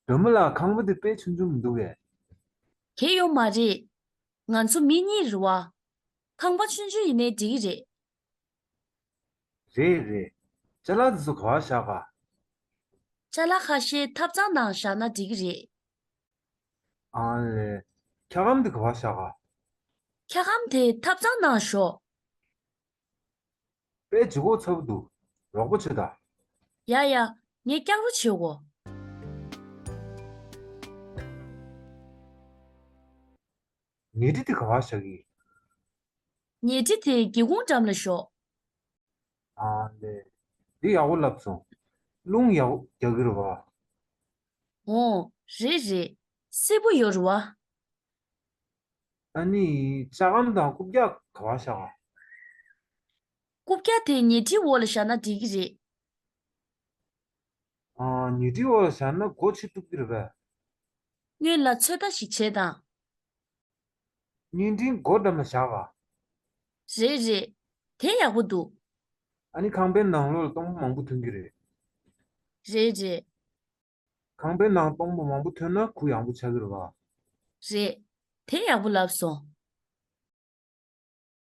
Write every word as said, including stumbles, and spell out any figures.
སྒྲོལ་མ་ལགས། ཁང་པ་འདི་དཔེ་ཆུང་ཆུང་མི་འདུག་གས། གལ་ཡོད་མ་རེད། ང་ཚོ་མི་གཉིས་རེད་བ། ཁང་པ་ཆུང་ཆུང་ཡིན་ནའི་འགྲིག་གི་རེད། རེད་རེད། ཅ་ལག་འདི་ཚོ་ག་པར་བཞག་ག། ཅ་ལག་ཁ་ཤས་ཐབ་ཚང་ནང་བཞག་ན་འགྲིག་གི་རེད། ཨ་ལས། འཁྱག་སྒམ་འདི་ག་པར་བཞག་ག། འཁྱག་སྒམ་དེ་ཐབ་ཚང་ནང་ཞོག། དཔེ་ལྗིད་ཁོག་ཚ་པོ་འདུག། རོགས་པ་བྱེད་དང་། ཡ་ཡ། ངས་བཀྱག་རོགས་བྱེད་གོ། ཉལ་ཁྲི་དེ་ག་པར་བཞག་གི། ཉལ་ཁྲི་དེ་སྒེའུ་ཁུང་འགྲམ་ལ་ཞོག། ཨ་ལས། འདི་ཡག་པོ་ལབ་སོང་། རླུང་ཡག་པོ་རྒྱག་གི་རེད་བ། འོ། རེད་རེད། བསིལ་པོ་ཡོད་རེད་བ། ཨ་ནི། ལྕགས་སྒམ་དང་རྐུབ་བཀྱག་ག་པར་བཞག་ག། རྐུབ་བཀྱག་དེ་ཉལ་ཁྲིའི་འོག་ལ་བཞག་ན་འགྲིག་གི་རེད། ཨ། ཉལ་ཁྲིའི་འོག་ལ་བཞག་ན་སྒོ་ཕྱེ་ཐུབ་ཀྱི་རེད་པས། སྔོན་ལ་ཚོད་ལྟ་ཞིག་བྱེད་དང་། བརྙན་འཕྲིན་སྒོ་འགྲམ་ལ་བཞག་ག། རེད་རེད། དེ་ཡག་པོ་འདུག། ཨ་ནི་ཁང་པའི་ནང་ལོགས་ལ་སྟོང་པ་མང་པོ་ཐོན་གྱི་རེད། རེད་རེད། ཁང་པའི་ནང་སྟོང་པ་མང་པོ་ཐོན་ན་གུ་ཡངས་པོ་ཆགས་ཀྱི་རེད་པ། རེད། དེ་ཡག་པོ་ལབ་སོང་།